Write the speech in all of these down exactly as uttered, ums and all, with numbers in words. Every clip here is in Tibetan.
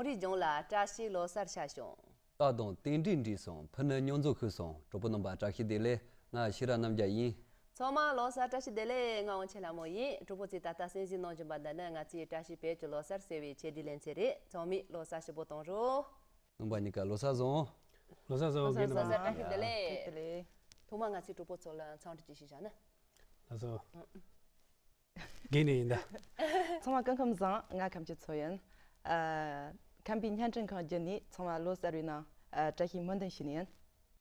རི་ལྗོངས་ལ་བཀྲ་ཤིས་ལོ་གསར་ཤར་བྱུང་། རྟག་དང་རྟེན་འབྲེལ་འགྲིག་སོང་། ཕུ་ནུ་མཉམ་འཛོམས་ཤུགས་སོང་། གྲོགས་པོ་རྣམ་པ་བཀྲ་ཤིས་བདེ་ལེགས། ང་ཤེས་རབ་རྣམ་རྒྱལ་ཡིན། ཚང་མ་ལོ་གསར་བཀྲ་ཤིས་བདེ་ལེགས། ང་དབང་ཆེན་ལྷ་མོ་ཡིན། གྲོགས་པོ་ཚོས་ད་ལྟ་གསན་གཟིགས་གནང་བཞིན་པ་འདི་ནི་ང་ཚོའི་བཀྲ་ཤིས་བོད་ཀྱི་ལོ་གསར་ཟེར་བའི་ཆེད་སྒྲིག་ལེ་ཚན་རེད། ཚང་མས་ལོ་གསར་ཞིབ་པོ་གཏོང་རོགས། རྣམ་པ་གཉིས་ཀ་ལོ་གསར་བཟང་། ལོ་གསར་བཟང་། ལོ་གསར་བཟང་། རྒན་རྣམ་པ། བཀྲ་ཤིས་བདེ་ལེགས། བདེ་ལེགས། ཐོག་མར་ང་ཚོའི་གྲོགས་པོ་ཚོ་ལ་འཚམས་འདྲི་ཅིག་ཞུས་བཞག་ན། ལགས་སོ། རྒན་ནས་ཡིན་ད། ཚང་མ་སྐུ་ཁམས་བཟང་། ང་ཁམས་ཀྱི་མཚོ་ཡིན། ཨ། ཁམས་པའི་བརྙན་འཕྲིན་ཁང་བརྒྱུད་ནས་ཚང་མ་ལོ་གསར་བའི་ནང་ཨ་བཀྲ་ཤིས་སྨོན་འདུན་ཞུ་ནི་ཡིན།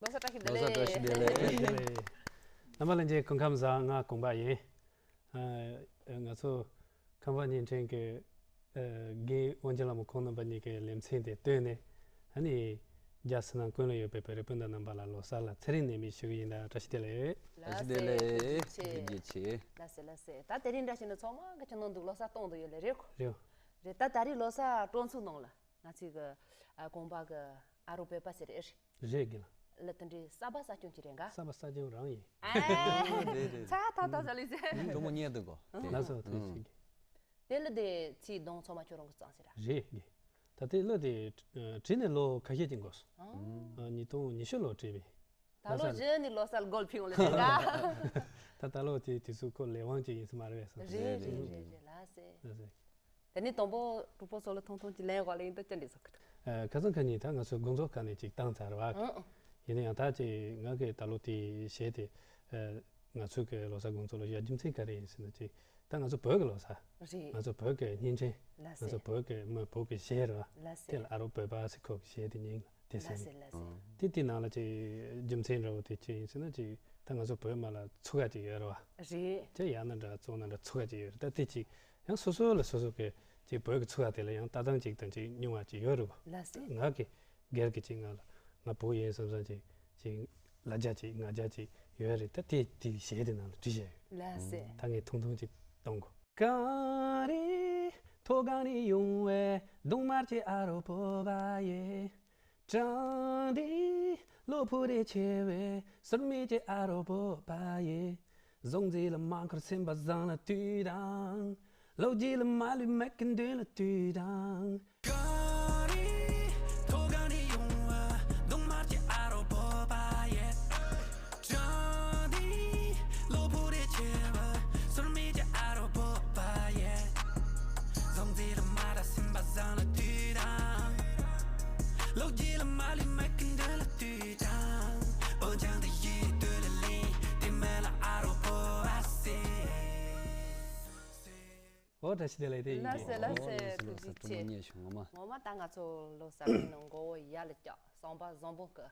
ལོ་གསར་བཀྲ་ཤིས་བདེ་ལེགས། ལོ་གསར་བཀྲ་ཤིས་བདེ་ལེགས། རྣམ་པ་ལྷན་རྒྱས་སྐུ་ཁམས་བཟང་། ང་ཀོང་པ་ཡིན། ཨ། ང་ཚོ་ཁམས་པ་བརྙན་འཕྲིན་གྱི་ཨ་རྒན་དབང་ཆེན་ལྷ་མོ་ཁོང་རྣམ་པ་གཉིས་ཀྱི་ལེ་ཚན་དེ་བཏོན་ནས། ཨ་ནི་རྒྱལ་སྤྱི་ནང་ཀུན་ལ་ཡོད་པའི་བོད་རིགས་སྤུན་ཟླ་རྣམ་པ་ལ་ལོ་གསར་ལ་ཚེ་རིང་ནད་མེད་ཞུ་གི་ཡིན་ད། བཀྲ་ཤིས་བདེ་ལེགས། བཀྲ་ཤིས་བདེ་ལེགས། ཐུགས་རྗེ་ཆེ། ཐུགས་རྗེ་ཆེ། ལགས་སེ་ལགས་སེ། ད་དེ་རིང་འདྲ་བྱས་ན་ཚང་མ་གི་ཁྱིམ་ནང་འདུག་ལོ་གསར་གཏོང་འདུག་ཡོད་ལེ། རེད་ཁོ། རེད། རེད། ད་ད་རེས་ལོ་གསར་སྤྲོ་ཚོགས་ནང་ལ་ང་ཚོའི་གི་ཨ་ཀོང་པ་གི་ཨ་རོགས་བོད་པ་ཟེར་རེད། རེད་རྒན་ལགས། ལ་དེ་འདྲའི་གསར་པ་གསར་སྐྱོང་གི་རེད་འགའ། གསར་པ་གསར་སྐྱོང་རང་ཡིན། ཨ། རེད་རེད། ཚ་ཐག་ཐག་ས་ལི་ཟེར། གྲོགས་མོ་གཉིས་འདུག་གོ། ཨ། ལགས་སོ། ཐུགས་རྗེ་ཆེ། དེ་ལ་དེ་ཚིག་གདོང་ཚང་མ་ཁྱོད་རང་གི་གཙང་སེ་ར། རེད་རྒན། ད་དེ་ལ་དེ་ཨ་བྲིས་ནས་ལོ་ཁ་ཤས་ཀྱི་འགོར་སོང་། ཨ། ཨ། ཉིས་སྟོང་ཉི་ཤུ་ལོ་བྲིས་པས། ད་ལོ་བཞི་ནི་ལོ་གསར་སྒོར་ཕིང་ལ་དེ་འདྲ། ད་ད་ལོ་དེ་དུས་ཚོད་ཁོ་ལས་དབང་ཅིག་ཡིན་ས་མ་རེད་བས་སོ། རེད་རེད་རེད་རེད། ལགས་སེ། ལགས་སེ། དེ་ནས་དང་པོ་གྲོགས་པོ་ཚོ་ལ་ཐུང་ཐུང་ཅིག་ལན་དབང་ལ་ཡིན་ད་ཅི་འདྲ་ཟེར་གི་འདུག་ཨ། ཁ་སང་ཁ་ཉིན་ད་ང་ཚོའི་དགོང་ཚོགས་ཁ་ནས་ཅིག་བཏང་ཚར་བ། ཨང་། ཡིན་ན་ཡང་ད་ཅིག་ང་གི་ད་ལོ་དེ་གཞས་དེ་ཨ་ང་ཚོའི་གི་ལོ་གསར་དགོང་ཚོགས་ལ་བཞག་རྒྱུ་མཚན་ག་རེ་ཡིན་ཟེར་ན་ཅིག་ད་ང་ཚོ་བོད་ཀྱི་ལོ་གསར། རེད། ང་ཚོ་བོད་ཀྱི་བརྙན་འཕྲིན། ལགས་སེ། ང་ཚོ་བོད་ཀྱི་མི་བོད་ཀྱི་གཞས་རེད་བ། ལགས་སེ། དེ་ལ་ཨ་རོགས་བོད་པ་ཟེར་ཁོ་གི་གཞས་དེ་ཉན་དེ་ཟེར། ལགས་སེ་ལགས་སེ། དེ་དེ་ནང་ལ་ཅིག་རྒྱུ་མཚན་འདྲ་བོ་དེ་ཅི་ཡིན་ཟེར་ན་ཅིག་ད་ང་ཚོ་བོད་མི་ལ་ཚུགས་ཀ་ཅིག་ཡོད་རེད་བ། རེད། ཅིག་ཡག་ན་འདྲ་བཙོག་ན་འདྲ་ཚུགས་ཀ་ཅིག་ཡོད་རེད། ད་དེ་ཅིག་ཡང་སོ་སོ་ལ་སོ་སོ་གི་ཅིག་བོད་ཀྱི་ཚུགས་ཀ་དེ་ལ་ཡང་ལྟ་སྟངས་ཅིག་དང་ཅིག་མྱོང་བ་ཅིག་ཡོད་རེད་བ། ལགས་སེ། ང་གི་སྒེར་གྱི་ཅིག་ང་ལ་ང་བོད་ཡིན་བསམ་བསམ་ཅིག་ཅིག་ལ་རྒྱ་ཅིག་ང་རྒྱ་ཅིག་ཡོད་རེད། ད་དེ་དེ་གཞས་དེ་ནང་ལ་བྲིས་བཞག་ཡོད། ལགས་སེ། ད་ངས་ཐུང་ཐུང་ཅིག་གཏོང་གོ། གངས་རི་མཐོ་སྒང་ནས་ཡོང་བའི་གདོང་དམར་གྱི་ཨ་རོགས་བོད་པ་ཡིན། བྲང་འདི་གློ་བུར་དུ་ཆེ་བའི་ཟུར་མིག་གི་ཨ་རོགས་བོད་པ་ཡིན། གཟུགས་མཛེས་ལ་མ་འཁོར་སེམས་པ་བཟང་ལ་དུས་དང་། ལོ་རྒྱུས་ལ་མ་ལུས་མི་གི་མདུན་ལ་དུས་དང་། གངས་རི་མཐོ་སྒང་ནས་ཡོང་བ་གདོང་དམར་གྱི་ཨ་རོགས་བོད་པ་ཡིན། བྲང་འདི་གློ་བུར་དུ་ཆེ་བ་ཟུར་མིག་གི་ཨ་རོགས་བོད་པ་ཡིན། གཟུགས་མཛེས་ལ་མ་འཁོར་སེམས་པ་བཟང་ལ་དུས་དང་། ལོ་རྒྱུས་ལ་མ་ལུས་མི་གི་མདུན་ལ་དུས་དང་། འོན་ཀྱང་དེ་ཡི་དུས་ལ་ལིང་དེ་མེད་ལ་ཨ་རོགས་བོད་པ་ཟེར། ཨོ་བཀྲ་ཤིས་བདེ་ལེགས། དེ་ཡིན་ལགས་སེ་ལགས་སེ། ཨོ་ཐུགས་རྗེ་ཆེ། ཐུགས་རྗེ་ཆེ། ངོ་མ་ངོ་མ་ད་ང་ཚོ་ལོ་གསར་པའི་ནང་མགོ་བོ་ཡར་ལ་བཀྱག་བསམ་པ་བཟང་པོ་གི་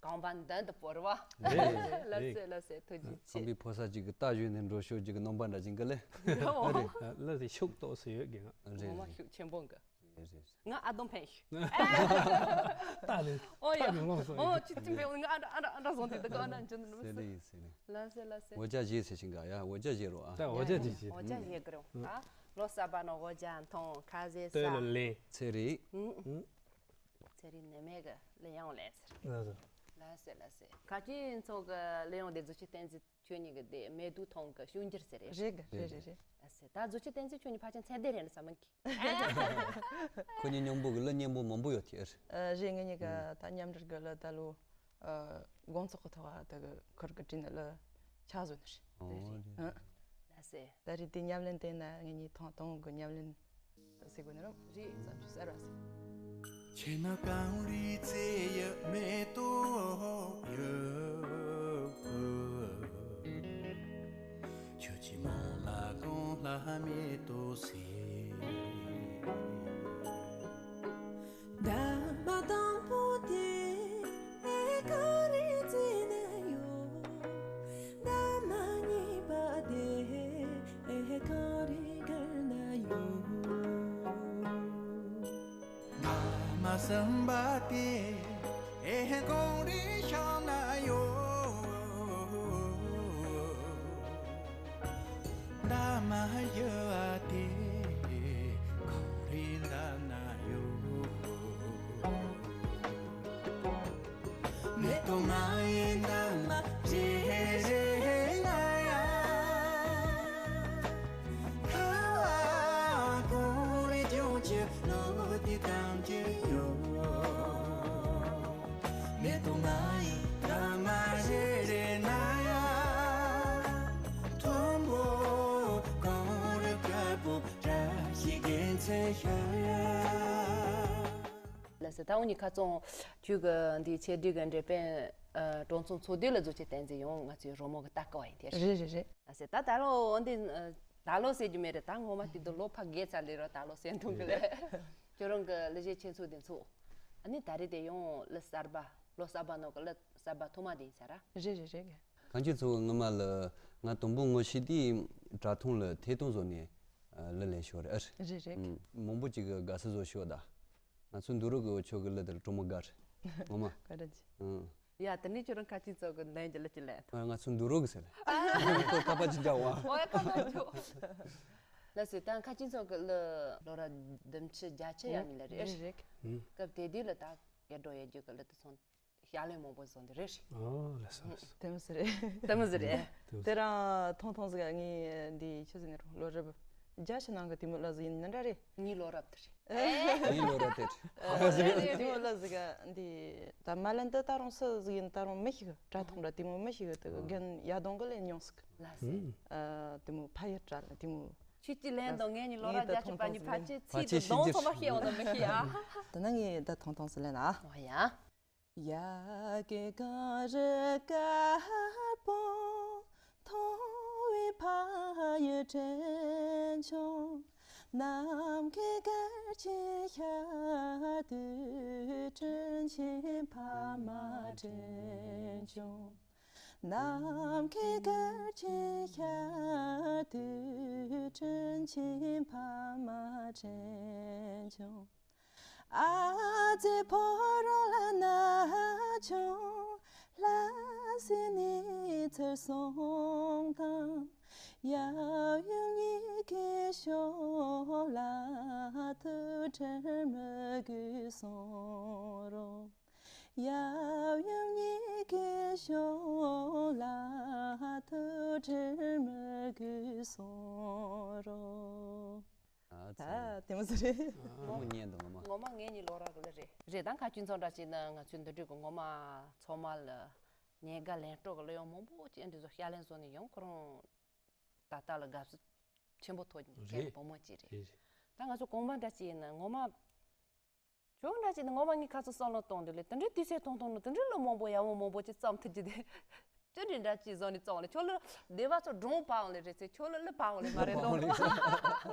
རྐང་པ་མདུན་དུ་སྤོ་རེད་བ། རེད། ལགས་སེ་ལགས་སེ། ཐུགས་རྗེ་ཆེ། ཁམས་པའི་ཕོ་གསར་ཅིག་གི་རྟ་བཞོན་ནས་འགྲོ་ཤོག་ཅིག་གི་རྣམ་པ་འདྲ་ཅིག་གི་ལེ། རེད། ལགས་སེ། ཤུགས་ཏོག་ཙམ་ཡོད་གི་ང་། རེད། ངོ་མ་ཤུགས་ཆེན་པོ་གི། རེད་རེད། ང་ཨ་དོམ་ཕན་ཤུ། ད་ལེ། ཨོ་ཡ། ད་ལེ་ལོངས་སོ། ཨོ་ཅི་ཅི་བེའུ་ང་ཨ་འདྲ་ཨ་འདྲ་ཨ་འདྲ་བཟོ་འདི་ད་ག་ཨ་འདྲ་འཇོན་ནི་མི་སྲིད། ཟེར་ལེ་ཡིན་ཟེར་ལེ། ལགས་སེ་ལགས་སེ། འོ་ཅག་བཞེས་ཟེར་ཞིང་ག་ཡ་འོ་ཅག་བཞེས་རོགས་ཨ། ད་འོ་ཅག་ཅིག་བཞེས། འོ་ཅག་བཞེས་ཀི་རོ། ཨ་ལོ་གསར་པ་ནོ་འོ་ཅག་མཐོང་ཁ་ཟས་ས། ལེན། ཚེ་རིང་། ཚེ་རིང་ནད་མེད་གི་ལེན་ཡང་ལེན་ཟེར། ལགས་སོ། ལགས་སེ་ལགས་སེ། ཁ་ཅིག་ཚོ་གི་ལེན་ཡང་དེ་ཚོ་ཅི་བསྟན་ཟིན། ཁྱོད་གཉིས་ཀྱི་དེ་མེ་ཏོག་ཐང་གི་ཤུན་འགྱུར་ཟེར་རེད། རེད་གི། རེད་རེད་རེད། ཨ་སེ། ད་གཟུགས་ཅན་བསྟན་འཛིན་ཁྱོད་གཉིས་ཕལ་ཆེར་ཚད་ལྡན་རེད་ན་བསམ་གི། ཁོ་གཉིས་མཉམ་པོ་གི་གླུ་སྙན་པོ་མང་པོ་ཡོད་དེ། ཨ་རེད། ངེད་གཉིས་ཀ་ད་མཉམ་འབྲེལ་གི་གླུ་ད་ལོ་ཨ་དགོང་ཚོགས་གི་ཐོག་ད་གི་ཁུར་གི་བྲིས་ནི་གླུ་ཆ་བཟོ་ནི་རེད། ཨོ་རེད། ཨ་ལ་སེ། ད་རེས་དེ་ཉམས་ལེན་བསྟན་ན་ངེད་གཉིས་ཐང་སྟོང་གི་ཉམས་ལེན། ཟེར་དགོས་ནི་རེད། རེད། བསམ་ཚུལ་གསར་བ་ཟེར། ཁྱེད་ནི་གངས་རིའི་རྩེ་ཡི་མེ་ཏོག་ཡིན། ཁྱོད་ཀྱི་མིང་ལ་གངས་ལྷ་མེ་ཏོག་ཟེར། ཟླ་མ་དང་པོ་དེ་གངས་རིའི་རྩེ་ན་ཡོད། ཟླ་མ་གཉིས་པ་དེ་གངས་རིའི་གར་ན་ཡོད། ཟླ་མ་གསུམ་པ་དེ་གངས་རིའི་ཤང་ན་ཡོད། ཟླ་མ་བཞི་བ་དེ་གངས་རིའི་འདབས་ན་ཡོད། མེ་ཏོག་ང་ཡི་འདབ་མ་རེ་རེ་ན་ཡང་། ཁ་བ་གངས་རི་ལྗོངས་ཀྱི་ལོ་དེ་ཐམས་ཅད་ ད་འོ་ནི་ཁ་ཚོང་ཁྱོད་ཀྱི་འདི་ཆེད་སྒྲིག་གི་འབྲེལ་པའི་ཨ་གྲོང་ཚོ་ཚོགས་སྡེ་ལ་འཛུལ་ཆེད་བསྟན་འཛིན་ཡོང་ང་ཚོའི་རོལ་མོ་གི་ལྟ་སྐོར་བ་ཡིན་དེ་རེད། རེད་རེད་རེད། ཨ་ཟེར་ད་ད་ལོ་འོ་འདི་ཨ་ད་ལོ་ཟེར་རྒྱུ་མེད་རེད། ད་ངོ་མ་དེ་དུ་ལོ་ཕ་རྒས་ཚར་ལེ་རོ། ད་ལོ་སེམས་ཐུང་གི་ལེ། ཁྱོད་རང་གི་གླུ་གཞས་ཆེད་འཛུགས་དེ་ཚོ་ཨ་ནི་ད་རེས་དེ་ཡང་གླུ་གསར་པ་ལོ་གསར་པ་ནང་གི་གླུ་གསར་པ་ཐོག་མ་དེ་ཡིན་ས་ར། རེད་རེད་རེད། གངས་ཅན་ཚོགས་པའི་སྔོན་མ་ལ་ང་དང་པོ་ངོ་ཤེས་དུས་དྲ་ཐོག་ལ་ཐད་གཏོང་བཟོ་ནས་ཨ་གླུ་ལེན་ཤོག་རེད། ཨ་རེད་རེད། ཨུམ། མང་པོ་ཅིག་གི་དགའ་བསུ་བཟོ་ཤོག་ད། ང་ཚོ་འདུག་རོགས་གི་འུ་ཆོ་གི་གླུ་དེར་གྲོགས་མོ་དགའ་རེད། ངོ་མ། བཀའ་དྲིན་ཆེ། ཨུམ། ཡ་དེ་ནས་ཁྱོད་རང་ཁ་ཆེ་ཚོགས་གི་ལན་གྱི་གླུ་ཅི་ལེན་ཐུབ། ང་ང་ཚོ་འདུག་རོགས་གི་ཟེར་ལེ། ཁོ་ཁ་པ་ཅི་འདྲ་བ། ཨོ་ཡ་ཁ་པ་ཆོ། ལགས་སོ། ད་ཁ་ཆེ་ཚོགས་གི་གླུ་ལོ་ར་བདུན་ཅུ་བརྒྱད་ཅུ་ཡ་མི་ལ་རེད། རེད་རེད། ཨུམ། སྐབས་དེ་དུས་ལ་ད་ཡ་འགྲོ་ཡ་རྒྱུ་གི་གླུ་དེ་ཚོ་ཞལ་ལས་མང་པོ་བཟོ་འདི་རེད། ཨོ་ལགས་སོ་ལགས་སོ། དེ་མོ་ཟིག་རེད། དེ་མོ་ཟིག་རེད། དེ་རང་ཐུང་ཐུང་ཟིག་ངས་འདི་ཆི་ཟིག་ནས་རུང་ལོ་རབས་བརྒྱད་ཅུ་ནང་གི་དེ་མོ་ལ་ཟིག་ཡིན་ནི་འདྲ་རེད། ངའི་ལོ་རབས་དེ་རེད། ངའི་ལོ་རབས་དེ་རེད། ཧ་པ་ཟིག་རེད། དེ་མོ་ལ་ཟིག་འདི་ད་མ་ལན་འདི་ད་རུང་སུ་ཟིག་ཡིན་ད་རུང་མི་ཤེས་གི། དྲ་ཐོག་འདྲ་དེ་མོ་མི་ཤེས་གི། དེ་གི་རྒན་ཡ་དོང་གི་ལས་མྱོང་ཟིག་ལ་ཟིག་ཨ་དེ་མོ་ཕ་ཡུལ་དྲ་ལ་དེ་མོ། ཁྱོད་ཀྱི་ལན་དང་ངས་ནི་ལོ་རབས་ངས་ད་བརྒྱད་ཅུ་པ་ནི་ཕལ་ཆེར་ཚིག་དེ་གདོང་ཚང་མ་ཤེས་འོང་ན་མི་ཤེས་ཨ། དེ་ན་ངས་ད་ཐུང་ཐུང་ཟིག་ལན་ཨ། ཨོ་ཡ། ཡ་གི་ག་རི་དཀར་པོ། མཐོང་བའི་ཕ་ཡུལ་དྲན་བྱུང་། ནམ་མཁའི་གར་ཆེན་ཤར་དུས། དྲིན་ཆེན་ཕ་མ་དྲན་བྱུང་། ནམ་མཁའི་གར་ཆེན་ཤར་དུས། དྲིན་ཆེན་ཕ་མ་དྲན་བྱུང་། ཨ་ཙི་ཕོ་རོག་ལ་ན་ཆུང་། ལྷ་སའི་གནས་ཚུལ་སོང་དང་། ཡབ་ཡུམ་གཉིས་ཀྱི་ཕྱོགས་ལ། ཐུགས་ཁྲལ་མི་དགོས་གསུང་རོགས། ཡབ་ཡུམ་གཉིས་ཀྱི་ཕྱོགས་ལ། ཐུགས་ཁྲལ་མི་དགོས་གསུང་རོགས། ཨ་ཙི། ད་དེ་མོ་ཟིག་རེད། ཨ་མོ་ཉན་འདུག་ངོ་མ། ངོ་མ་ངའི་ནི་ལོ་རབས་གི་གླུ་རེད། རེད་ད་ཁ་ཆུ་ཚང་འདྲ་ཅིག་ན་ང་ཚོའི་འདི་འདྲ་གི་ངོ་མ་ཚང་མ་ལ་ཉེ་དགའ་ལན་སྤྲོད་གི་གླུ་ཡང་མང་པོ་ཅིག་འདི་ཚོ་ཤ་ལན་བཟོ་ནས་ཡང་ཁོ་རང་ད་ལྟ་ལ་དགའ་བསུ་ཆེན་པོ་ཐོབ་ཀྱི་རེད། བུ་མོ་ཅིག་རེད། རེད་རེད། ད་ང་ཚོ་གོང་མ་འདྲ་ཅིག་ཡིན་ན་ངོ་མ། ཁྱོད་འདྲ་ཅིག་ནི་ངོ་མ་ངའི་ཁ་ཚོ་བསམ་བློ་གཏོང་དུས་ལས་དེ་འདྲའི་དུས་ཚོད་ཐུང་ཐུང་ནང་དེ་འདྲའི་གླུ་མང་པོ་ཡག་པོ་མང་པོ་ཅིག་བརྩམས་ཐུབ་ཀྱི་དེ། ཅི་འདྲའི་འདྲ་ཅིག་བཟོ་ནས་བརྩམས་ལེ། ཁྱོད་ལ་སྡེ་བ་ཚོ་སྒྲུང་པའང་ལེ་རེད་ཚེ། ཁྱོད་ལ་གླུ་པའང་ལེ་མ་རེད་དོ། ངས་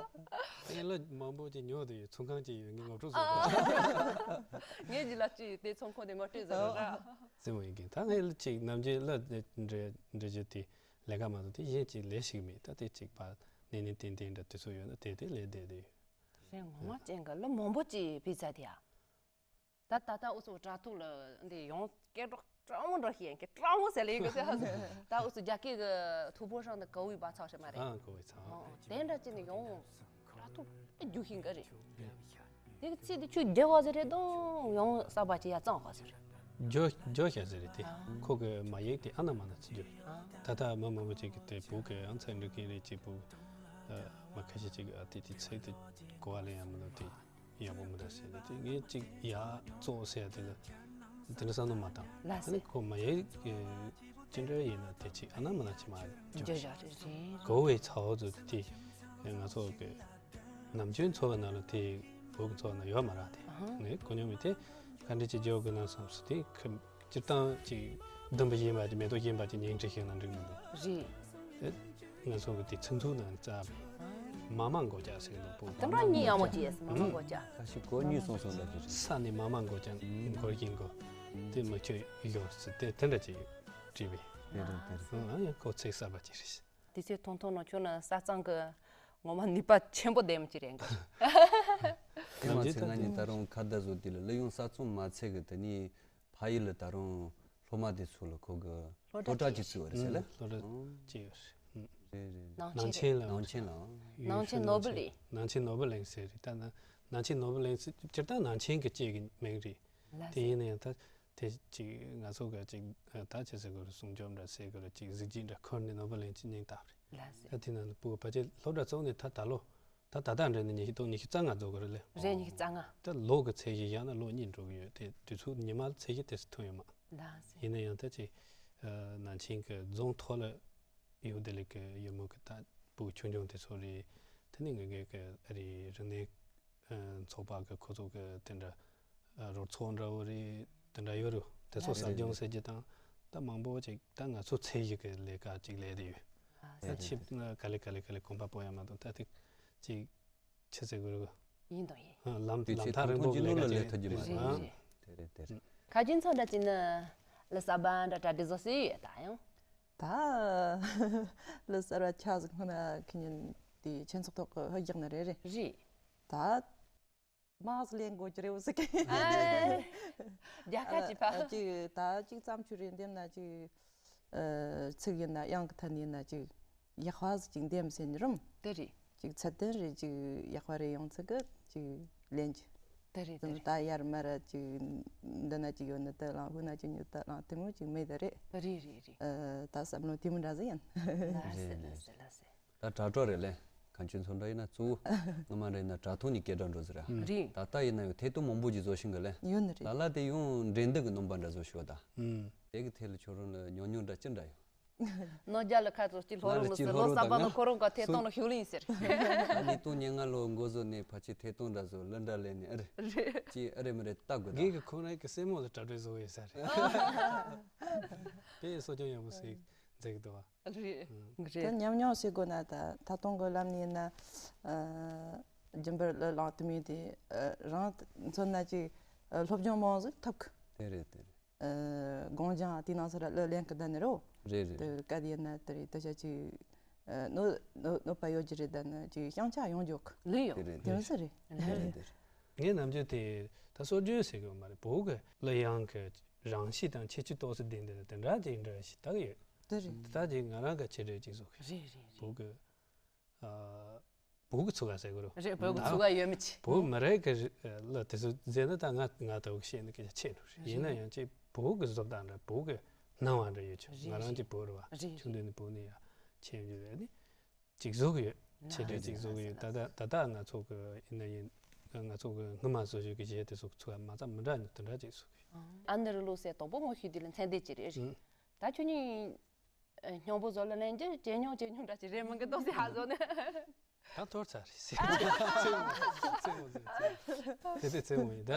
གླུ་མང་པོ་ཅིག་ཉོ་དེ་ཡོད། ཚོང་ཁང་ཅིག་ཡོད། ངས་ངོ་སྤྲོད་བཟོ་དགོས། ངས་ཅིག་ལ་ཅིག་དེ་ཚོང་ཁང་དེ་ངོ་སྤྲོད་བཟོ་ར། སེམས་མ་ཡིན་གི། ད་ངས་གླུ་ཅིག་ནམ་རྒྱུན་གླུ་འབྲི་འབྲི་རྒྱུ་དེ་ལས་ཀ་མ་གཏོགས་དེ་གཞན་ཅིག་ལས་ཤིག་མེད། ད་དེ་ཅིག་ཕར་ནན་ནན་ཏན་ཏན་འདྲ་དུས་ཚོད་ཡོད་ན་དེ་དེ་ལས་བསྡད་དེ་ཡོད། རེད། ངོ་མ་ཅན་གྱི་གླུ་མང་པོ་ཅིག་ཕུལ་ཚར་དེ་ཡ། ད་ད་ལྟ་འུ་ཚོ་དྲ་ཐོག་ལ་འདི་ཡང་སྐད་གྲགས་སྤྲང་མོ་འདྲ་ཞིག་ཡིན་གྱི། སྤྲང་མོ་ཟེར་ལེ་ཡིན་གྱི་ཟེར་ཧ་ཟེར། ད་འུ་ཚོ་རྒྱ་སྐད་ཀྱི་ཐུ་པོ་ཧྲང་དང་གའུ་ཝེ་བ་ཚག་ཧྲི་མ་རེད། ཨ་གའུ་ཝེ་ཚག་ཨོ་དེ་འདྲ་ཅིག་ནི་ཡང་དྲ་ཐོག་ཏུ་རྒྱུག་ཤིང་གི་རེད། དེ་གི་ཚིག་དེ་ཆུ་རྒྱུ་བ་ཟེར་རེད་དང་ཡང་གསར་པ་ཅིག་ཡ་གཙང་བ་ཟེར། ཇོ་ཇོ་ཤ་ཟེར་རེད་དེ། ཨ་ཁོ་གི་མ་ཡིག་དེ་ཨ་ན་མ་ན་ཚིག་རྒྱུ་རེད། ད་ལྟ་མི་མང་པོ་ཅིག་གི་དེ་བོད་གི་ཡང་ཚིག་འབྲི་མཁན་རེད་ཅིག་བོད་མ་ཁ་ཤས་ཅིག་གི་ཨ་དེ་དེ་ཚིག་དེ་གོ་བ་ལེན་ཡ་མི་འདུག་དེ། ཡག་པོ་མི་འདུག་ཟེར་ནས་དེ་ངས་ཅིག་ཡག་གཙོ་བོ་ཟེར་ཡ་དེ་ལ་དེ་འདྲ་བསམ་བློ་མ་བཏང་། ལགས་སེ། ཨ་ནི་ཁོ་མ་ཡིག་ཅི་འདྲ་ཡིན་ན་དེ་ཅིག་ཨ་ན་མ་ན་ཅིག་མ་འཇོག་བཞག་རེད་རེད། གོ་བའི་ཚ་བོ་ཚོ་དེ་ང་ཚོ་གི་ནམ་རྒྱུན་འཚོ་བ་ནང་ལ་དེ་བོད་ཀྱི་འཚོ་བ་ནང་ཡོད་མ་རེད་དེ། ཨ་ཧ། ངས་གོ་མྱོང་མེད་དེ་ག་འདྲ་ཅིག་འཇོག་དགོས་ན་བསམ་སོང་། དེ་ཁ་སྤྱིར་བཏང་ཅིག་ལྡུམ་པ་གཞན་པ་ཅིག་མེ་ཏོག་གཞན་པ་ཅིག་ཉིང་ཁྲི་ཤིག་ན་འགྲིག་མི་འདུག་རེད། ཨེ། ང་ཚོ་གི་དེ་ཚིག་མཛོད་ནང་བཙལ་བས། མ་མ་མགོ་ལྕགས་ཟེར་གི་འདུག་བོད་དེ་འདྲ་གཉིས་ཡག་མོ་ཅིག་ཡོད། མ་མ་མགོ་ལྕགས། ཁ་ཤས་གོ་གཉིས་སོང་སོང་འདྲ་ཅིག་རེད། ས་ནས་མ་མ་མགོ་ལྕགས་མགོ་རྒྱན་གོ། དེ་མི་ཁྱོད་ཡོད་ཟེར་དེ་དེ་འདྲ་ཅིག་བྲིས་པས། དེ་རེད་དེ་རེད། ཨང་ཡང་ཁོ་ཚིག་གསར་པ་ཅིག་རེད། དེ་ཚོའི་ཐུང་ཐུང་ནང་ཁྱོད་ནི་ས་གཙང་གི་ངོ་མ་ནུས་པ་ཆེན་པོ་ལྡན་མི་ཅིག་རེད་འགའ། དེ་མ་ཚད་ང་གཉིས་ད་རུང་ཁ་བརྡ་བཟོ་དུས་ལ་གླུ་དབྱངས་གསར་རྩོམ་མ་ཚད་གི་དེ་ནི་ཕ་ཡུལ་ལ་ད་རུང་སློབ་མ་དེ་ཚོ་ལ་ཁོ་གི་སློབ་སློབ་གྲྭ་ཅིག་བཙུགས་པ་རེད་ཟེར་ལ། སློབ་གྲྭ་ཅིག་ཡོད་རེད། རེད་རེད། ནང་ཆེན་ལ། ནང་ཆེན་ལ། ནང་ཆེན་ནོར་བུ་གླིང་། ནང་ཆེན་ནོར་བུ་གླིང་ཟེར་རེད། ད་ནང་ཆེན་ནོར་བུ་གླིང་ཟེར་སྤྱིར་བཏང་ནང་ཆེན་གི་སྐད་ཀྱི་མིང་རེད། ལགས་སོ། དེ་ཡིན་ན་ཡང་ད་དེ་ཅིག་ང་ཚོ་ག་ཅིག་ད་ཅི་ཟེར་དགོས་རེད། སྲུང་སྐྱོབ་འདྲ་ཟེར་དགོས་རེད། ཅིག་གཟི་བརྗིད་འདྲ་འཁོར་ནས་ནོར་བུ་གླིང་ཅིག་མིང་བཏགས་པ་རེད། ལགས་སོ། ད་དེ་ནང་ལ་ཕྲུ་གུ་ཕལ་ཆེར་སློབ་གྲྭ་བཙུགས་ནས་ད་ད་ལོ་ད་ད་ལྟ་འདྲ་ནི་ཉི་ཤུ་སྟོང་ཉི་ཤུ་རྩ་ལྔ་རྫོགས་གི་རེད་ལེ། རེད། ཉི་ཤུ་རྩ་ལྔ། ད་ལོ་གི་ཚད་གཞི་བཞག་ན་ལོ་གཉིས་འགྲོ་གི་ཡོད་དེ། དུས་ཚོད་ཉི་མ་ཚད་གཞི་དེ་སུ་ཐོན་ཡོད་མ། ལགས་སོ། ཡིན་ན་ཡང་ད་ཅིག་ནང་ཆེན་གི་རྫོང་ཐོག་ལ་ཡོད་དེ་ལེ་གི་ཡོད་མོ་གི་ད་ཕྲུ་གུ་ཆུང་ཆུང་དེ་ཚོ་རེད། དེ་ནི་ངེད་གི་གི་རིག་གནས་ཚོགས་པ་གི་ཁོ་ཚོ་གི་དེ་འདྲ་ རོལ་ཚོགས་འདྲ་བོ་རེད། དེ་འདྲ་ཡོད་རེད། དེ་ཚོ་ཟབ་སྦྱོང་ཟེར་རྒྱུ་དང་། ད་མང་པོ་ཅིག་ད་ང་ཚོ་ཚད་གཞི་གི་ལས་ཀ་ཅིག་ལས་དེ་ཡོད། ད་ཆིབས་ག་ལེ་ག་ལེ་ག་ལེ་གོམ་པ་སྤོ་ཡ་མ་གཏོགས། ད་ཐིག་ཅིག་ཆི་ཟེར་དགོས་རེད། ཡིན་དང་ཡིན། ལམ་དུས་ལམ་ཆེན་ཐག་རིང་ཐུང་པོ་ཐུང་ཅིག་ལས་ཀ་ལ་ཅིག་ལས་ཐུབ་རྒྱུ་མ་རེད། རེད་རེད། དེ་རེད་དེ་རེད། ཁ་ཅིན་ཚོ་འདྲ་ཅིག་ནི་ལི་ས་བ་འདྲ་གྲ་སྒྲིག་བཟོ་སྲོལ་ཡོད་ད་ཡང་། ད་ལི་ས་ར་ཆ་ཟིག་ཁོ་ན་ཁི་ཉིན་དེ་ཆེན་ཚོགས་ཐོག་གི་ཧུ་རྒྱག་ནི་རེད་རེད། རེད། ད་མ་ཟིག་ལེན་དགོས་ཀྱི་རེད་འོ་ཟིག་རྒྱལ་ཁ་ཅི་ཕ། ཅིག་ད་ཅིག་བརྩམས་ཆོས་རེད་འདེམས་ན་ཅིག་ཚིག་ཡིན་ན་དབྱངས་ཀྱི་ཐད་ནས་ཡིན་ན་ཅིག་ཡག་པ་ཟིག་ཅིག་འདེམས་ཟེར་ནི་རུམ། དེ་རེད། ཅིག་ཚད་ལྡན་རེད། ཅིག་ཡག་པ་རེད། ཡོང་ཚིག་གི་ཅིག་ལེན་གྱི། དེ་རེད་དེ་རེད། ད་ཡར་མར་ཅིག་འདི་ན་ཅིག་ཡོད་ནི་དེ་ལང་། ཧུ་ན་ཅིག་ཉོ་དེ་ལང་། དེ་མོ་ཅིག་མེད་དེ་རེད། རེད་རེད་རེད། ད་བསམ་བློ་དེ་མོ་འདྲ་ཟིག་ཡིན། ལ་སེ་ལ་སེ་ལ་སེ། ད་དྲ་གྲོགས་རེད་ལེ། གང་ཅུན་ཚོ་འདྲ་ཡིན་ན་གཙོ་བོ་ངོ་མ་རེད་ན་དྲ་ཐོག་ནས་སྐད་སྒྲ་འགྲོ་ཟེར་ར། རེད། ད་ལྟ་ཡིན་ན་ཡང་ཐད་གཏོང་མང་པོ་ཅིག་བཟོ་ཤིང་གི་ལེ། ཡོད་ནི་རེད། ལ་ལ་དེ་ཡང་འགྲན་བསྡུར་གི་སྣུམ་པ་འདྲ་བཟོ་ཤོག་ད། དེ་གི་ཐད་ལ་ཁྱོད་རང་ལ་ཉོ་ཉོ་འདྲ་ཅི་འདྲ་ཡོད། ནོར་རྒྱ་ལ་ཁ་ཚོ་ཅི་ལྷོ་རོང་ལ་ཟེར། ལོ་གསར་པ་ལ་ཁོ་རང་ག་ཐད་གཏོང་ལ་ཞུགས་ལིང་ཟེར། ཨ་ནི་སྟོང་ཉེར་ལྔ་ལོ་འགོ་བཟོ་ནས་ཕལ་ཆེར་ཐད་གཏོང་འདྲ་བཟོ་ལ་འདྲ་ལས་ནས་ཨ་རེ། རེད། ཅི་ཨ་རེ་མ་རེ་ལྟ་དགོས་ད། རྒན་གི་ཁོང་རང་གི་སེན་མོ་ལ་གྲ་སྒྲིག་བཟོ་གི་ཡོད་ས་རེད། དཔེ་གསོ་སྐྱོང་ཡག་པོ་ཞིག་མཛད་ཀྱི་འདུག་བ། རེད། ད་རེད། ཉམས་མྱོང་ཟེར་དགོས་ན་ད་ད་དུང་གི་ལམ་ནས་ཡིན་ན། རྒྱུན་པར་ལ་ལང་དུ་མིན་དེ་རང་མཚོན་ན་ཅིག་སློབ་སྦྱོང་མང་ཟིག་ཐོབ་གི། དེ་རེད་དེ་རེད། སྒོང་ལྗང་དེ་ནང་སར་ལ་ལེན་གི་ད་ནི་རོ། རེད་རེད། དེ་ག་དེ་ཡིན་ན་དེ་རེད། དེ་ཆ་ཅིག་གནོད་གནོད་གནོད་པ་ཡོད་ཀྱི་རེད། ད་ནི་ཅིག་བྱང་ཆ་ཡོང་འཇོག་གི། ལོས་ཡོད། དེ་རེད་དེ་རེད། ཟེར་རེད། དེ་རེད་དེ་རེད། ངའི་རྣམ་འགྱུར་དེ་ད་སྲོལ་རྒྱུན་ཟེར་གི་ཡོད་མ་རེད། བོད་གི་གླུ་དབྱངས་གི་རང་གཤིས་དང་ཁྱད་ཆོས་ཏོག་ཙམ་ལྡན་དེ་དེ་འདྲ་ཅིག་འདྲ་ཞིག་ད་གི་ཡོད། དེ་རེད། ད་ཅིག་ང་རང་གི་ཆེད་རེད་ཅིག་བཟོ་གི། རེད་རེད་རེད། བོད་གི་ཨ། བོད་ཀྱི་ཚུགས་ཀ་ཟེར་དགོས་རེད། རེད། བོད་ཀྱི་ད་ཚུགས་ཀ་ཡོད་མི་ཆེ། བོད་མི་རིགས་ཀྱི་གླུ་དེ་ཚོ་མཛད་ན་ད་ང་ང་ལྟ་བུ་བཤད་ན་སྐད་ཆ་ཆེ་འགྲོ་རེད། ཡིན་ན་ཡང་ཅིག་བོད་ཀྱི་བཟོ་ལྟ་འདྲ། བོད་ཀྱི་སྣང་བ་འདྲ་ཡོད་ཆོག། རེད། ང་རང་ཅིག་བོད་རེད་བ། རེད། ཆུང་དུས་ནས་བོད་ནས་ཡར་ཕྱིན་ཡོད་པས་ནི་ཅིག་བཟོ་གི་ཡོད། ཆེད་དུ་ཅིག་བཟོ་གི་ཡོད། ད་ལྟ་ད་ལྟ་ང་ཚོ་གི་ཡིན་ན་ཡིན། ང་ཚོ་གི་སྔོན་མ་བཟོ་བཞིན་གྱི་གཞས་དེ་ཚོ་ཚུགས་ཀ་མ་རྩ་མི་འདྲ་ནི་དེ་འདྲ་ཅིག་བཟོ་གི་ཡོད། ཨ་ནི་རི་ལོ་སེ་དོག་པོ་ངོ་ཤེས་དུས་ལ་མཚན་ལྡན་ཅིག་རེད། རེད། ད་ཁྱོད་གཉིས། ཨ། སྙིང་པོ་བཟོ་ལ་ལེན་རྒྱུ་ཇེ་ཉུང་ཇེ་ཉུང་འདྲ་ཅིག་རེད་མི་འགི་ཏོག་ཙི་ཧ་བཟོ་ནས། ད་འཐོར་ཚར་རེད་ཟེར། རྩེད་མོ་རྩེད་མོ་རྩེད་མོ་དེ་དེ་རྩེད་མོ་ཡིན་ད།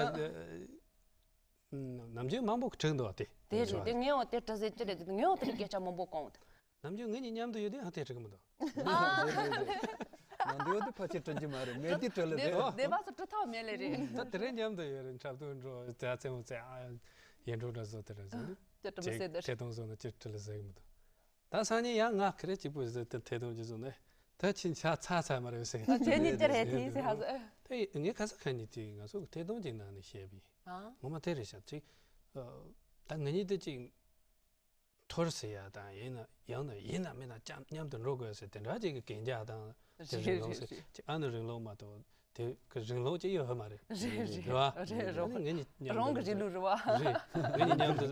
ནམ་རྒྱུན་མང་པོ་གྲིག་འདུག་བ་དེ། དེ་རེད། དེ་ངས་འོ་དེ་དྲི་ཟེར་ཅི་རེད། དེ་ངས་འོ་དེར་སྐད་ཆ་མང་པོ་གོང་དུ། ནམ་རྒྱུན་ངེད་གཉིས་མཉམ་དུ་ཡོད་དུས་ཧ་དེ་གྲིག་མི་འདུག། ཨ། རེད་རེད་རེད། ནང་དུ་ཡོད་དུས་ཕལ་ཆེར་དྲི་རྒྱུ་མ་རེད། མེད་དུས་དྲི་ལ་བསྡད། དེ་བ་སུ་དྲི་ཐག་མེད་ལེ་རེད། ད་དེ་རིང་མཉམ་དུ་ཡོད་རེད། འཁྲབ་སྟོན་འགྲོ་དེ་རྩེད་མོ་རྩེ། ཨ། ཡིན་འགྲོ་འདྲ་བཟོ་དེ་རེད་ཟེར་ནས། ཅི་དྲི་མི་ཟེར་དེ་ཐད་གཏོང་བཟོ་ན་ཅི་དྲི་ལ་ཟེར་གི་མི་འདུག། ད་སང་ཉིན་ཡང་ང་ཁ་རེ་གཅིག་པུ་ཟེར་དེ་ཐད་གཏོང་གཅིག་བཟོ་ནས་ད་ཕྱིན་ཆད་ཚར་ཚར་མ་རེད་ཟེར། ཨ། ཁྱེད་གཉིས་ཀྱི་རེད་དེ་ཟེར་ཧ་ཟེར། དེ་ངས་ཁ་སང་ཁ་ཉིན་དེ་ང་ཚོ་གི་ཐད་གཏོང་གཅིག་ནང་ནས་བཤད་པ་ཡིན། ཨ། ངོ་མ་དེ་རེད་ཤག་ཅིག། ཨ། ད་ང་གཉིས་དེ་གཅིག་འཐོར་ཟེར་ཡ་དང་། ཡིན་ན་ཡང་ན་ཡིན་ན་མིན་ན་ཅང་མཉམ་དུ་འགྲོ་དགོས་ཟེར་དེ་འདྲ་ཅིག་གི་གན་རྒྱ་དང་། དེ་རེད་རིང་ལུགས་ཟེར། རེད། ཅིག་ཨ་ནི་རིང་ལུགས་མ་གཏོགས་དེ་གི་རིང་ལུགས་ཅིག་ཡོད་མ་རེད། རེད་རེད། རེད་བ། རེད་རེད། ཨ་ནི་ང་གཉིས་མཉམ་རང་དུ་གི་རིང་ལུགས་རེད་བ། རེད། ང་གཉིས་མཉམ་དུ་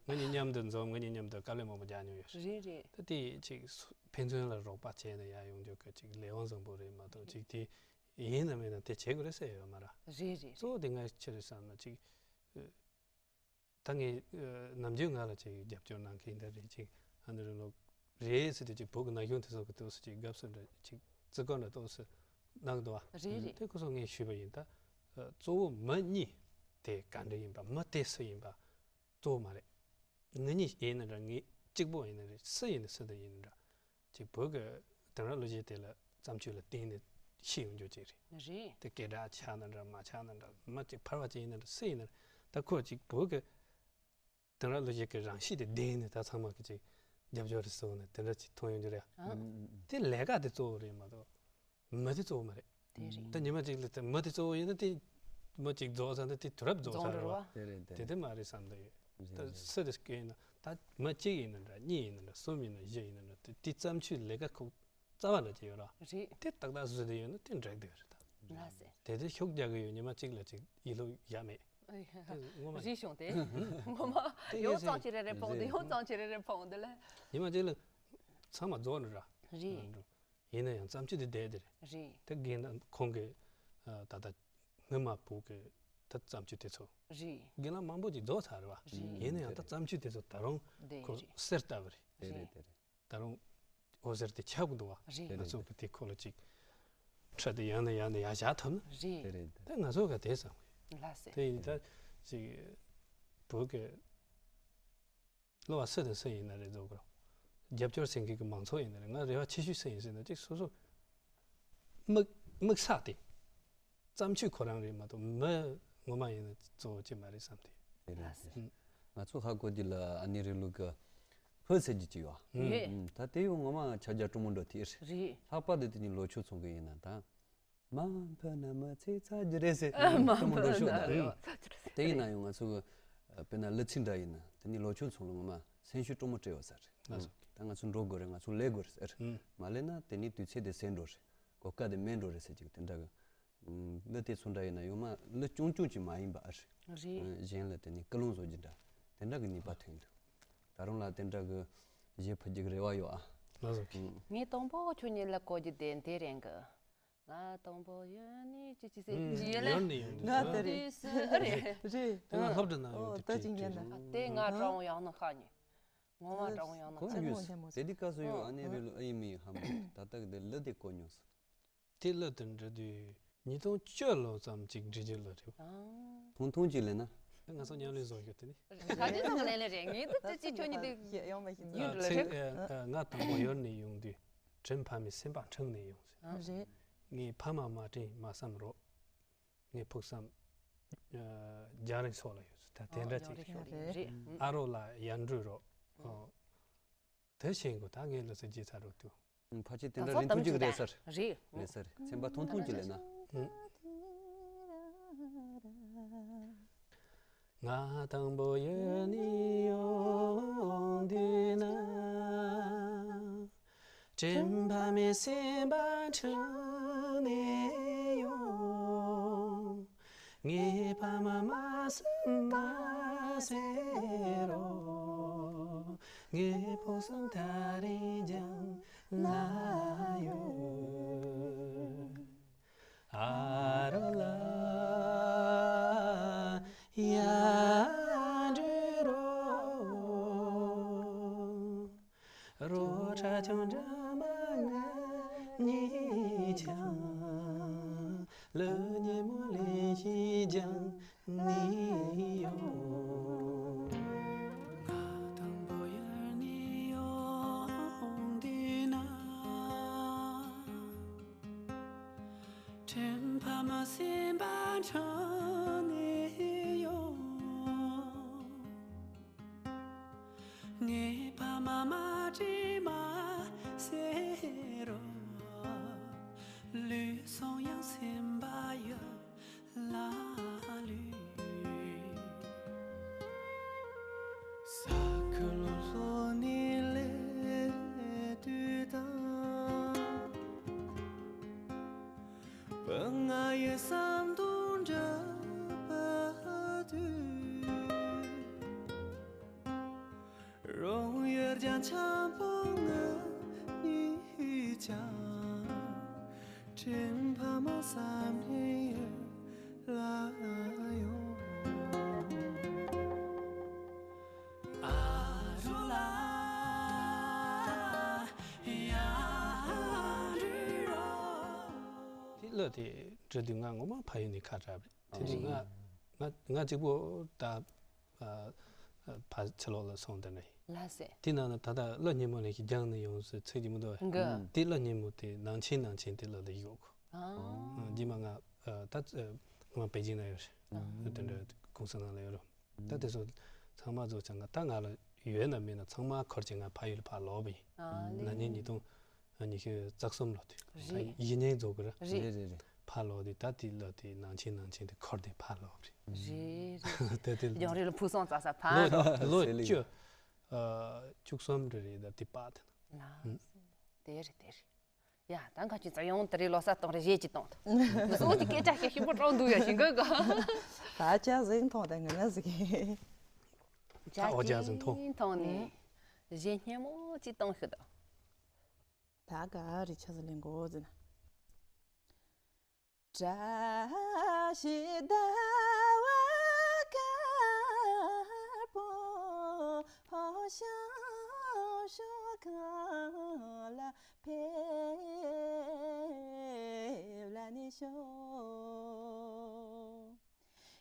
ང་གཉིས་མཉམ་དུ་འཛོམས། ང་གཉིས་མཉམ་དུ་དཀའ་ལས་མང་པོ་རྒྱག་མྱོང་ཡོད་རེད། རེད་རེད། ད་དེ་ཅིག་སུ་ཕན་ཚུན་ལ་རོགས་པ་བྱས་ནས་ཡར་ཡོང་རྒྱུ་གི་ཅིག་ལས་དབང་བཟང་པོ་རེད་མ་གཏོགས། ཅིག་དེ་ཡིན་ན་མིན་ན་དེ་བྱེད་དགོས་རེད་ཟེར་ཡོད་མ་རེད། རེད་རེད། གཙོ་བོ་དེ་ང་ཅི་རེད་བསམ་ན་ཅིག། ཨ། ད་ངས་ཨ་ནམ་རྒྱུན་ང་ལ་ཅིག་རྒྱབ་སྐྱོར་གནང་མཁན་འདི་རེད། ཅིག་ཨ་ནི་རིང་ལུགས་རེད་ཟེར་དུས་ཅིག་བོད་ཀྱི་ན་གཞོན་དེ་ཚོ་གི་ཏོག་ཙམ་ཅིག་དགའ་བསུ་འདྲ་ཅིག་བརྩི་བཀུར་འདྲ་ཏོག་ཙམ་གནང་འདུག་བ། རེད་རེད། དེ་ཁོ་ཚོ་ངས་ཞུས་པ་ཡིན། ད་ཨ་གཙོ་བོ་མི་གཉིས་དེ་ག་འདྲ་ཡིན་པ། མི་དེ་སུ་ཡིན་པ་གཙོ་བོ་མ་རེད། ང་གཉིས་ཡིན་ན་འདྲ། ངེད་གཅིག་པོ་ཡིན་ན་རེད། སུ་ཡིན་ན་སུ་དང་ཡིན་ན་འདྲ། ཅིག་བོད་ཀྱི་དེང་རབས་གླུ་གཞས་དེ་ལ་བརྩམས་ཆོས་ལ་བརྟེན་ནས་ཤེས་ཡོང་རྒྱུ་ཅིག་རེད། རེད། དེ་སྐད་གྲགས་ཆགས་ན་འདྲ་མ་ཆགས་ན་འདྲ། མི་གཅིག་ཕལ་བ་ཅིག་ཡིན་ན་འདྲ། སུ་ཡིན་ན་ད་ཁོ་ཅིག་བོད་ཀྱི་དེང་རབས་གླུ་གཞས་ཀྱི་རང་གཤིས་དེ་ལྡན་ནས་ད་ཚང་མ་གི་ཅིག་རྒྱབ་སྐྱོར་རེ་ཟེར་ནས་དེ་འདྲ་ཅིག་མཐོང་ཡོང་རྒྱུ་རེད། ཨ། ཨུམ། དེ་ལས་ཀ་དེ་གཙོ་བོ་རེད་མ་གཏོགས་མི་དེ་གཙོ་བོ་མ་རེད། དེ་རེད། ད་ཉི་མ་གཅིག་ལ་ད་མི་དེ་གཙོ་བོ་ཡིན་ན་དེ་མི་གཅིག་རྫོགས་ཚར་ན་དེ་དུས་རབས་རྫོགས་ཚར་རེད་བ། རྫོགས་འགྲོ་བ། དེ་རེད་དེ། དེ་དེ་མ་རེད་བསམ་གྱི་ཡོད། ད་སུ་དེ་སྐད་ཡིན་ན་ད་མི་གཅིག་ཡིན་ན་འདྲ། གཉིས་ཡིན་ན་འདྲ། གསུམ་ཡིན་ན། བཞི་ཡིན་ན་འདྲ། དེ་དེ་བརྩམས་ཆོས་ལས་ཀ་ཁུག་རྩ་བ་འདྲ་ཅིག་ཡོད་ར། རེད། དེ་ཏག་ཏག་བཟོས་དེ་ཡོད་ན་དེ་འགྲིག་དེ་རེད་ད། ལགས་སེ། དེ་དེ་ཤུགས་རྒྱག་གི་ཡོད། ཉི་མ་གཅིག་ལ་གཅིག་ཡིད་ལུག་ཡ་མེད། ཨེ་ཡ། དེ་ངོ་མ་རེད་བྱུང་སྟེ། ངོ་མ་དེ་ཡོང་ངས་ཙང་ཅི་རེ་རེ་ཕོངས་དེ། རེད། ཡོང་ཙང་ཅི་རེ་རེ་ཕོངས་དེ་ལ། ཉི་མ་གཅིག་ལ་ཚང་མ་རྫོགས་ནི་ར། རེད། ཡིན་ན་ཡང་བརྩམས་ཆོས་དེ་བསྡད་དེ་རེད། རེད། དེ་རྒན་དང་ཁོང་གི་ཨ་ད་ལྟ་སྔོན་མ་བོད་ཀྱི་ད་བརྩམས་ཆོས་དེ་ཚོ། རེད། རྒན་ལགས་མང་པོ་ཅིག་རྫོགས་ཚར་རེད་བ། རེད། ཡིན་ན་ཡང་ད་བརྩམས་ཆོས་དེ་ཚོ་ད་རུང་རེད་ཁོ་རེད། གསེར་ལྟ་བུ་རེད། རེད་རེད་དེ་རེད། ད་རུང་འོད་ཟེར་དེ་ཁྱབ་གི་འདུག་བ། རེད། ང་ཚོ་གི་དེ་ཁོ་ལ་ཅིག་འཕྲོད་དེ་ཡང་ནས་ཡང་ནས་ཡར་བཞག་ཐུབ་ན། རེད། དེ་རེད་དེ། ད་ང་ཚོ་ག་དེ་བསམ་གི། ལགས་སེ། དེ་ཡིན་ད། ཅིག་བོད་ཀྱི་གླུ་བ་སུ་དང་སུ་ཡིན་ན་རེད་བཟོ་དགོས། རྒྱབ་སྐྱོར་བྱེད་མཁན་གྱི་མང་ཚོགས་ཡིན་ན་རེད། ང་རེ་བ་ཆེ་ཤོས་སུ་ཡིན་ཟེར་ན་ཅིག་སོ་སོ་དམིགས་དམིགས་བསལ་དེ། བརྩམས་ཆོས་ཁོ་རང་རེད་མ་གཏོགས་མི་ངོ་མ་ཡིན་ན་གཙོ་བོ་ཅིག་མ་རེད་བསམ་སྟེ། རེད་རེད་རེད། ང་ཚོ་ཧ་གོ་རྒྱུ་ལ་ཨ་ནེ་རི་ལུག་གི་ཕུ་ཟེར་རྒྱུ་ཅིག་ཡོད། ཡོད། ད་དེ་ཡང་ངོ་མ་ང་ཆ་རྒྱ་སྤྲོ་མོ་འགྲོ་དེ་རེད། རེད། ལྷག་པར་དུ་དེ་ནི་ལོ་ཆུང་ཚོང་གི་ཡིན་ན་ད། མ་ཕུ་ན་མི་ཚེ་ཚ་རྒྱུ་རེད་ཟེར། སྤྲོ་མོ་འགྲོ་ཤོག་ད་རེད། དེ་ཡིན་ན་ཡང་ང་ཚོ་གི་དཔེར་ན་གླུ་ཚིག་འདྲ་ཡིན་ན་དེ་ནི་ལོ་ཆུང་ཚོང་ལ་ངོ་མ་སེམས་ཤུགས་སྤྲོ་མོ་སྤྲད་ཡོད་ས་རེད། ད་ང་ཚོ་འགྲོ་དགོས་རེད། ང་ཚོ་ལས་དགོས་རེད་ཟེར། མ་ལས་ན་དེ་ནི་དུས་ཚོད་དེ་ཟད་འགྲོ་རེད། གོ་སྐབས་དེ་མེད་འགྲོ་རེད་ཟེར་གྱི་དེ་འདྲ་གི། གླུ་དེ་ཚོ་འདྲ་ཡིན་ན་ཡང་མ་གླུ་རྐྱང་རྐྱང་ཅིག་མ་ཡིན་པ་ཨ་རེད། རེད། གཞན་ལ་དེ་ནི་ཀུན་སློང་བཟོ་རྒྱུ་འདྲ་དེ་འདྲ་གི་ནུས་པ་ཐོན་འདུག་ད་རུང་ལ་དེ་འདྲ་གི་གཞས་ཕུལ་རྒྱུ་གི་རེ་བ་ཡོད་ཨ། ལགས་སོ། ངས་དང་པོ་ཁྱོད་ཉིད་ལ་གོ་རྒྱུ་དེ་དེ་རེད་གི། ང་དང་པོ་ཡོད་ནི་ཅི་ཅི་ཟེར་ཡོད་ལ། ཡོད་ནི་ཡོང་དུས་ང་དེ་རེད། དུས་སུ་ཨ་རེད། རེད། དེ་ང་སློབ་གྲྭ་ན་ཡོད་ཨོ་དེ་ད་ཅི་ཉན་ད། དེ་ང་ཀྲོང་ཡང་ནོ་ཁ་ཉི། ངོ་མ་ཀྲོང་ཡང་ནོ་ཁ་ཉི། དེ་དུས་སྐབས་སུ་ཡོད་ཨ་ནི་རེད་ལོ་ཨ་ཡི་མི་ཧམ་ད་ལྟ་གི་དེ་གླུ་དེ་གོ་མྱོང་སོང་། དེ་གླུ་དེ་འབྲི་དུས་ཉིས་སྟོང་བཅུ་ལོ་ཙམ་ཅིག་འབྲི་རྒྱུ་ལ་རེད། ཐུང་ཐུང་ཅིག་ལེན་ན། ང་ཚོ་མཉམ་ལས་བཟོ་རྒྱུ་དེ་ནི། ཁ་ཅིག་ཚང་ལེན་ལེན་རེད། ངས་དུ་ཙི་ཙི་ཁྱོད་ཉིད་དུ་ཡོང་མ་ཤེས་ཡུལ་ལ་ཚིག་རེད། ང་དང་པོ་ཡུལ་ནས་ཡོང་དུས་དྲིན་ཕ་མའི་སེམས་པ་འཁྲུངས་ནས་ཡོང་ཟེར། རེད། ངའི་ཕ་མ་མ་དྲིན་མ་བསམ་རོགས། ངའི་ཕུགས་བསམ་རྒྱང་རིང་སོགས་ལ་ཡོད་ཟེར། ད་དེ་འདྲ་ཅིག་རེད། ཨ་རོགས་ལ་ཡར་འགྲོ་རོགས། དེ་ཤེས་དགོས། ད་ངས་ལོ་ཚོད་རྗེས་ཚར་རོགས་དུ། ཕལ་ཆེར་དེ་འདྲ་རིང་ཐུང་ཅིག་རེད་ས་རེད། རེད་ས་རེད། སེམས་པ་ཐུང་ཐུང་ཅིག་ལེན་ན། ང་དང་པོ་ཡུལ་ནས་ཡོང་དུས་ན། དྲིན་ཕ་མའི་སེམས་པ་འཁྲུངས་ནས་ཡོང་། ངའི་ཕ་མ་མ་བསམ་མ་ཟེར་རོ། ངའི་ཕུགས་བསམ་ད་རིང་རྒྱང་ན་ཡོད། ཨ་རོགས་ལ་ཡར་འགྲོ་རོགས། རོགས་ཁྲ་ཆུང་འདྲ་མ་ང་གཉིས་ཀྱང་། གླུ་སྙན་མོ་ལེན་ཞིག་རྒྱང་ནས་ཡོང་། ང་དང་པོ་ཡུལ་ནས་ཡོང་དུས་ན། དྲིན་ཕ་མ་སེམས་པ་འཁྲུངས་ནས་ཡོང་། ངའི་ཕ་མ་མ་དྲིན་མ་ཟེར་རོ། ལུས་སོང་ཡང་སེམས་པ་ཡུལ་ལ་ལུས། ས་ཁུལ་ལོ་ལྷོ་ནས་སླེབས་དུས་དང་། བུ་ང་ཡི་བསམ་དོན་འགྲུབ་པ་དུས། རང་ཡུལ་རྒྱང་འཁྱམས་པོ་ང་གཉིས་ཀྱང་། དྲིན་ཕ་མ་བསམ་ནས་ཡུལ་ལ་ཡོང་། ཨ་རོགས་ལ་ཡར་འགྲོ་རོགས། དེ་གླུ་དེ་འབྲི་དུས་ང་ངོ་མ་ཕ་ཡུལ་ནས་ཁ་གྲགས་རེད། དེ་དུས་ང་ང་ང་གཅིག་པོ་ད་ཨ་ཨ་ཕ་ཕྱི་ལོགས་ལ་སོང་དེ་འདྲ་ཡིན། ལགས་སེ། དེ་ནང་ན་ད་ལྟ་གླུ་སྙན་མོ་ལེན་ཞིག་རྒྱང་ནས་ཡོང་ཟེར་ཚིག་གཅིག་མི་འདུག་ག། འདི་གླུ་སྙན་མོ་དེ་ནང་ཆེན་ནང་ཆེན་དེ་གླུ་ལ་ཡིག་ཡོད་གོ། ཨ། རྗེས་མ་ང་ཨ་ད་ཨ་ང་པེ་ཅིང་ན་ཡོད་རེད། དེ་འདྲ་གུང་སེང་ནང་ལ་ཡོད་རེད། ད་དེ་ཚོ་ཚང་མ་རྫོགས་ཀྱང་ང་ད་ང་ལ་ཡོད་ན་མེད་ན་ཚང་མ་འཁོར་གྱིས་ང་ཕ་ཡུལ་ལ་ཕར་ལོག་པ་ཡིན། ཨ་ལེ། ན་ནིང་ཉིས་སྟོང་ཉི་ཤུ་རྩ་གསུམ་ལོ་དུས་རེད། ད་ཡིན་ནའི་རྫོགས་གི་ར། རེད་རེད་རེད། ཕར་ལོག་དུས་ད་དེ་ལོ་དེ་ནང་ཆེན་ནང་ཆེན་དེ་འཁོར་དེ་ཕར་ལོག་རེད། རེད་རེད། དེ་དེ་རྒྱང་རིང་ལ་ཕུགས་བསམ་རྩ་ས་ཕར་ལོག་ལོ་ལོ་བཅུ་ཨ་བཅུ་གསུམ་རེ་རེད། ད་དེ་པ་དེ་ན། ལགས་སེ། དེ་རེད་དེ་རེད། ཡ་ད་ཁ་ཅིག་ཙ་ཡོང་དེ་རེད་ལོ་ས་གཏོང་རེ་བཞེས་ཅི་གཏོང་ད། མི་སོང་ཅི་སྐད་ཆ་བཤད་ཤིང་པོ་དྲང་འདུག་ཡ་ཞིང་གི་ག་ད་ཅག་གཟིགས་མཐོང་དང་ངི་ན་ཟིག་གི། ད་འོ་ཅག་གཟིགས་མཐོང་། མཐོང་ནི། གཞས་སྙན་མོ་ཅི་གཏོང་ཤི་ད། ད་ག་རེ་ཆ་ཟི་ལེན་གོ་ཟིན། བཀྲ་ཤིས་ཟླ་བ་དཀར་པོ་ཕོ་ཤང་ཤོ་གང་ལ་ཕེབས་ལ་ནི་ཤོག་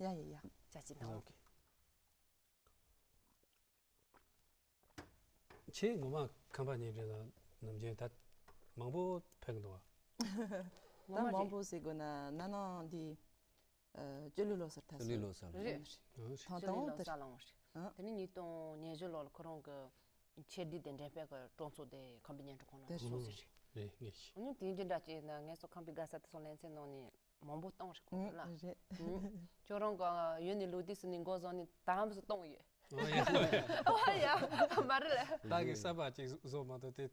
ཡ་ཡ་ཡ། ཅག་ཅིག་ཨོ་དང་། ཁེ། ཁྱེད་ངོ་མ་ཁམས་པ་ཉིན་རེ་ལ་ནམ་རྒྱུན་ད་མང་པོ་ཕེབས་འདུག་བ། ད་ངོ་མ་མང་རེད། པོ་ཟེར་དགོས་ན་ན་ནིང་འདི་ཨ་ཅོ་ལི་ལོ་གསར་ཐ་སོ་ལི་ལོ་གསར་རེད། ཨོ་ཐང་ཅོ་ལི་ཐང་ལོ་དེར་གསར་ལ་འོང་ཞིག་ཨ་དེ་ནི་ཉིས་སྟོང་ཉི་ཤུ་ལོ་ལ་ཁོ་རང་གི་ཆེད་སྒྲིག་དེ་འགྲེམས་སྤེལ་གི་སྤྲོ་ཚོགས་དེ་ཁམས་པའི་ཉིན་གྲངས་ཁོ་ན་དེ་སོང་ཟེར་ཞིག་རེད་ངེས་ཤིག་ཨ་ནི་དེ་འདྲ་ཅིག་ན་ངས་སོ་ཁམས་པའི་དགའ་ས་དེ་སོང་ལེན་ཚེ་ནང་ནས། མང་པོ་བཏང་རེད་ཁོ་ཨུ་ལ། རེད། ཨུ། ཁྱོད་རང་གི་ཡུལ་ནས་ལོ་དུས་སུ་ནས་འགོ་བཟུང་ནས་དམ་སུ་གཏོང་ཡོད། ཨོ་ཡ། ཨོ་ཡ། མ་རེད་ལ། ད་གི་ས་པ་ཅིག་བཟོ་མ་ཐུབ་དེ།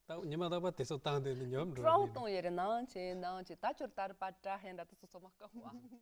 ད་ཉི་མ་རྟག་པ་དེ་ཚོ་བཏང་དེ་ནི་ཉོབ་འགྲོ་སྤྲོ་བོ་གཏོང་ཡོད་རེད་ནང་ཆེ་ནང་ཆེ་ད་ཁྱོད་ལྟར་པ་ཏྲ་ཧེན་ར་དུ་སོ་སོ་མ་སྐབས་བ།